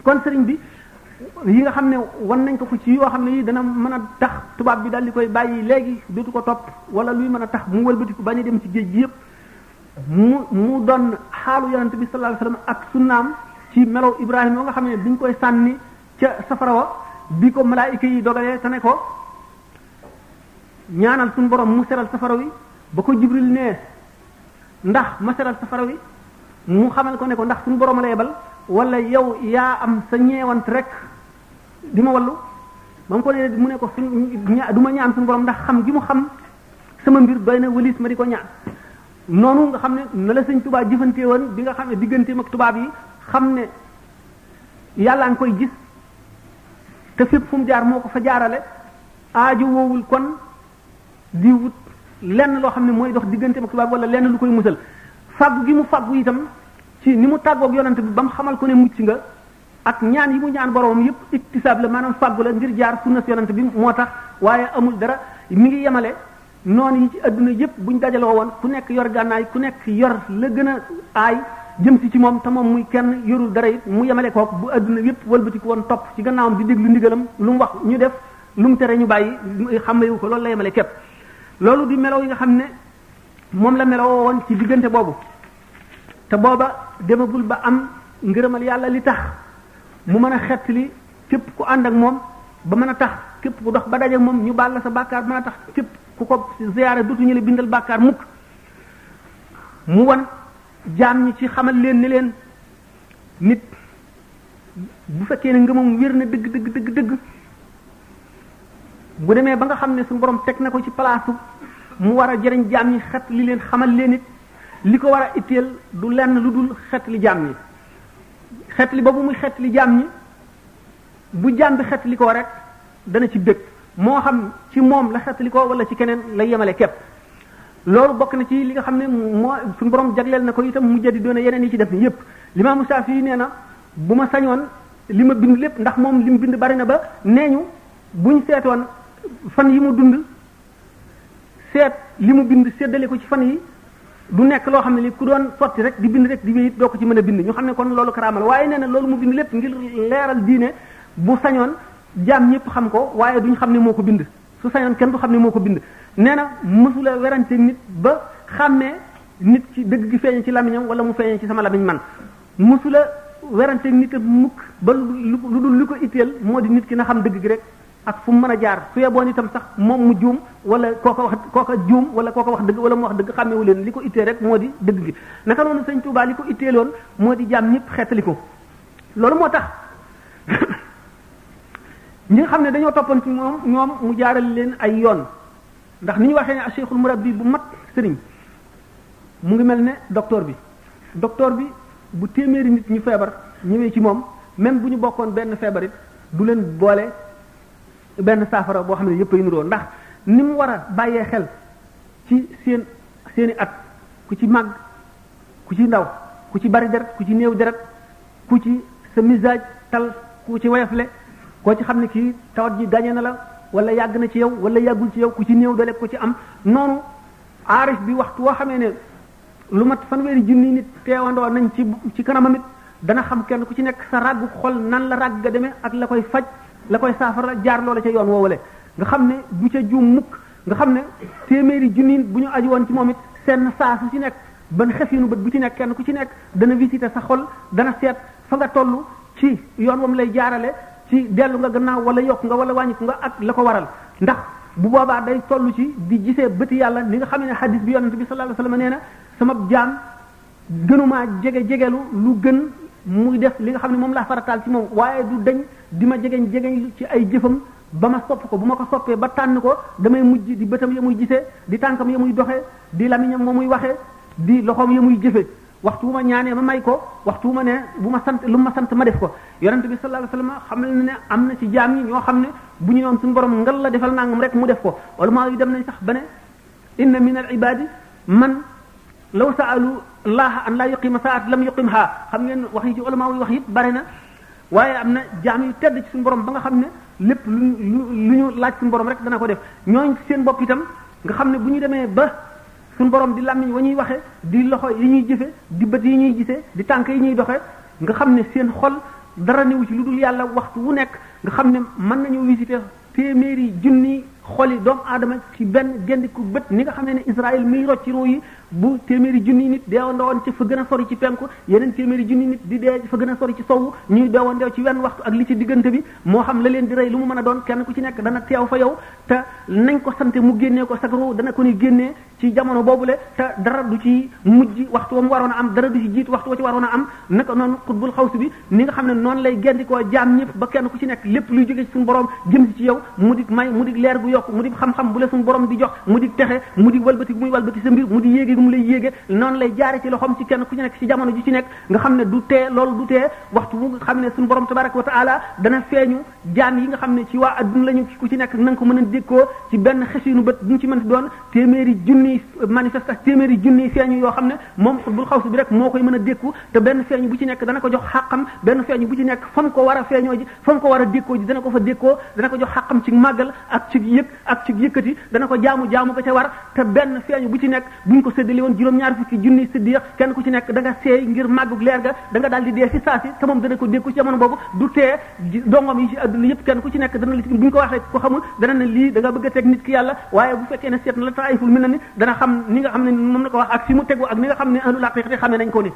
kon sëriñ bi yi nga xam ne wan nañ ko ci yoo xam ne yi dana mën a tax tubaab bi daal di koy bàyyi léegi dootu ko topp wala luy mën a tax mu wëlbatiku bañ a dem ci géej gi yëpp mu doon xaalu yonent bi sallallahu alayhi wasallam ak sunnaam ci melow Ibrahima nga xam ne biñ koy sànni ca safara wa bi ko malaayika yi dogalee te ne ko ñaanal suñu borom mu seral safara wi ba ko Jibril nee ndax ma seral safara wi mu xamal ko ne ko ndax suñu borom la yebal wala yow yaa am sa ñeewant rek di ma wallu ba mu ko nee mu ne ko du ma ñaan suñu borom ndax xam gi mu xam sama mbir doy na wëlis ma di ko ñaan noonu nga xam ne na la sëñ Tuubaa jëfante woon bi nga xam ne digganteem ak tubaab yi xam ne yàllaa ngi koy gis te fépp fu mu jaar moo ko fa jaarale aajo woowul kon di wut lenn loo xam ne mooy dox digganteem ak tubaab wala lenn lu koy musal fàggu gi mu fàggu itam ci ni mu tàggoog yonante bi ba mu xamal ko ne mucc nga ak ñaan yi mu ñaan boromam yépp iktisaab la maanaam fàggu la ngir jaar sunna si yonante bi moo tax waaye amul dara mi ngi yemale noonu yi ci adduna yépp buñ dajaloo woon ku nekk yor gànnaay ku nekk yor la gën a aay jëm si ci moom te moom muy kenn yorul dara it mu yemale kook bu adduna yépp wëlbatiku woon topp ci gannaawam di déglu ndigalam lu mu wax ñu def lu mu tere ñu bàyyi xamewu ko loolu la yemale képp loolu di melow yi nga xam ne moom la meloo woon ci diggante boobu te booba demagul ba am ngërëmal yàlla li tax mu mën a xettali képp ku ànd ak moom ba mën a tax képp ku dox ba daje moom ñu baal la sa bàkkaar mën a tax képp ku ko ziyaare dutuñu la bindal bàkkaar mukk mu wan jaam ñi ci xamal leen ni leen nit bu fekkee ne ngëmam wér na dëgg bu demee ba nga xam ne suñu borom teg na ko ci place mu war a jëriñ jaam ñi xet li leen xamal leen it li ko war a itteel du lenn lu dul xet li jaam ñi xet li boobu muy xet li jaam ñi bu jaam bi xet li ko rek dana ci bëgg moo xam ci moom la xet li ko wala ci keneen la yemale képp loolu bokk na ci li nga xam ne moo suñu borom jagleel na ko itam mu jëdi doona yeneen yi ci def ni yépp Limaamu Saafi nee na bu ma sañoon li ma bind lépp ndax moom li mu bind bari na ba nee ñu buñ seetoon fan yi mu dund seet li mu bind séddale ko ci fan yi du nekk loo xam ne li ku doon sotti rek di bind rek di wéyit doo ko ci mën a bind ñu xam ne kon loolu karaamal waaye nee na loolu mu bind lépp ngir leeral diine bu sañoon jaam ñëpp xam ko waaye duñ xam ne moo ko bind su sañoon kenn du xam ne moo ko bind nee na mësula werante nit ba xàmmee nit ci dëgg gi feeñe ci lamiñam wala mu feeñe ci sama lamiñ man mësula werante nit a mukk ba lu dul li ko itteel moo di nit ki na xam dëgg gi rek ak fu mu mën a jaar su yeboon itam sax moom mu juum wala kooka juum wala kooka wax dëgg wala mu wax dëgg xàmmewu leen li ko ittee rek moo di dëgg gi naka noonu sëñ Tuubaa li ko itteeloon moo di jaam ñëpp xeetali ko loolu moo tax ñi nga xam ne dañoo toppoon ci moom ñoom mu jaaral leen ay yoon ndax ni ñu waxee ne a cheikhul murabbi bu mat sëriñ mu ngi mel ne docteur bi bu téeméeri nit ñu feebar ñëwee ci moom même bu ñu bokkoon benn feebar it du leen boole benn saafara boo xam ne yëpp ay nuroo ndax ni mu war a bàyyee xel ci seeni at ku ci màgg ku ci ndaw ku ci bari deret ku ci néew deret ku ci sa misaaj tal ku ci woyofle koo ci xam ne kii tawat ji gañe na la wala yàgg na ci yow wala yàggul ci yow ku ci néew doole ku ci am noonu aarif bi waxtu woo xamee ne lu mat fanweeri junni nit teewandoo nañ ci kanamam it dana xam kenn ku ci nekk sa ràggu xol nan la ràgg ga demee ak la koy faj la koy saafara jaar loola ca yoon woowale nga xam ne du ca juum mukk nga xam ne téeméeri junni bu ñu aju woon ci moom it seen saa su ci nekk ban xefinu bët bu ci nekk kenn ku ci nekk dana visiter sa xol dana seet fa nga toll ci yoon wam lay jaarale ci dellu nga gannaaw wala yokk nga wala wàññiku nga ak la ko waral ndax bu boobaa day toll ci di gisee bëti yàlla li nga xam ne hadis bi yonent bi sallallahu alayhi wasallam nee na sama jaam gënumaa jegelu lu gën muy def li nga xam ne moom laa farataal ci moom waaye du dañ di ma jegeñ ci ay jëfam ba ma sopp ko bu ma ko soppee ba tànn ko damay mujj di bëtam ya muy gisee di tànkam ya muy doxee di lamiñam ma muy waxee di loxoom ya muy jëfe waxtu wu ma ñaanee ma may ko waxtu wu ma ne bu ma sant lu ma sant ma def ko yonent bi sallallahu alayhi wasallam xam na ne am na ci jaam ñi ñoo xam ne bu ñu noon suñu borom ngal la defal nangam rek mu def ko wala maa yi dem nañ sax ba ne inna min al ibadi man law saalu allah an laa yuqima saat lam yuqimha xam ngeen wax yi ci ulama yi wax yëpp bare na waaye am na jaam yu tedd ci suñu borom ba nga xam ne lépp lu ñu laaj suñu borom rek dana ko def ñooñ seen bopp itam nga xam ne bu ñu demee ba suñu borom di làmmiñ wa ñuy waxe di loxo yi ñuy jëfe di bët yi ñuy gisee di tànk yi ñuy doxe nga xam ne seen xol dara newu ci lu dul yàlla waxtu wu nekk nga xam ne mën nañu visiter téeméeri junni xoli doomu aadama ci benn gendiku bët ni nga xam ne Israël miy rocci ruu yi bu téeméeri junni nit deewandowoon ci fa gën a sori ci penku yeneen téeméeri junni nit di dee fa gën a sori ci sowu ñuy deewandeew ci wenn waxtu ak li ci diggante bi moo xam la leen di rey lu mu mën a doon kenn ku ci nekk dana teew fa yow te nañ ko sante mu génnee ko sag ruu dana ko ni génnee ci jamono boobule te dara du ci mujj waxtu wa mu waroon a am dara du ci jiit waxtu wa ci waroon a am naka noonu xutbul xawsi bi ni nga xam ne noonu lay gendikoo jaam ñëpp ba kenn ku ci nekk lépp luy jóge ci suñu borom jëm ci yow mu di may mu di leer gu yokk mu di xam-xam bu la suñu borom di jox mu di texe mu di walbati muy walbati sa mbir mu di yéege gu mu lay yéege noonu lay jaare ci loxoom ci kenn ku ci nekk ci jamono ji ci nekk nga xam ne du tee loolu du tee waxtu bu nga xam ne suñu borom tabaraka wa taala dana feeñu jaam yi nga xam ne ci waa adduna lañu ku ci nekk na nga ko mën a dékkoo ci benn xesinu bët bu ñu ci mën doon téeméeri junni manifestation téeméeri junni feeñu yoo xam ne moom xutbul xawsi bi rek moo koy mën a dékku te benn feeñu bu ci nekk dana ko jox xàqam benn feeñu bu ci nekk fa mu ko war a feeñoo ji fa mu ko war a dékkoo ji dana ko fa dékkoo dana ko jox xàqam ci màggal ak ci yëg ak ci yëkkati dana ko jaamu ko ca war te benn feeñu bu ci nekk buñ ko séddale woon juróom-ñaar fukki junni siddiq kenn ku ci nekk da nga seey ngir màggug leer ga da nga daal di dee fi saasi te moom dana ko dékku ci jamono boobu du tee dongom yi ci adduna yëpp kenn ku ci nekk dana la ci buñ ko waxee ko xamul dana ne lii da nga bëgg a teg nit ki yàlla waaye bu fekkee ne seet na la taayiful mi na ni dana xam ni nga xam ne moom la ko wax ak fi mu tegu ak ni nga xam ne ahlul haqiqati xam ne nañ ko ni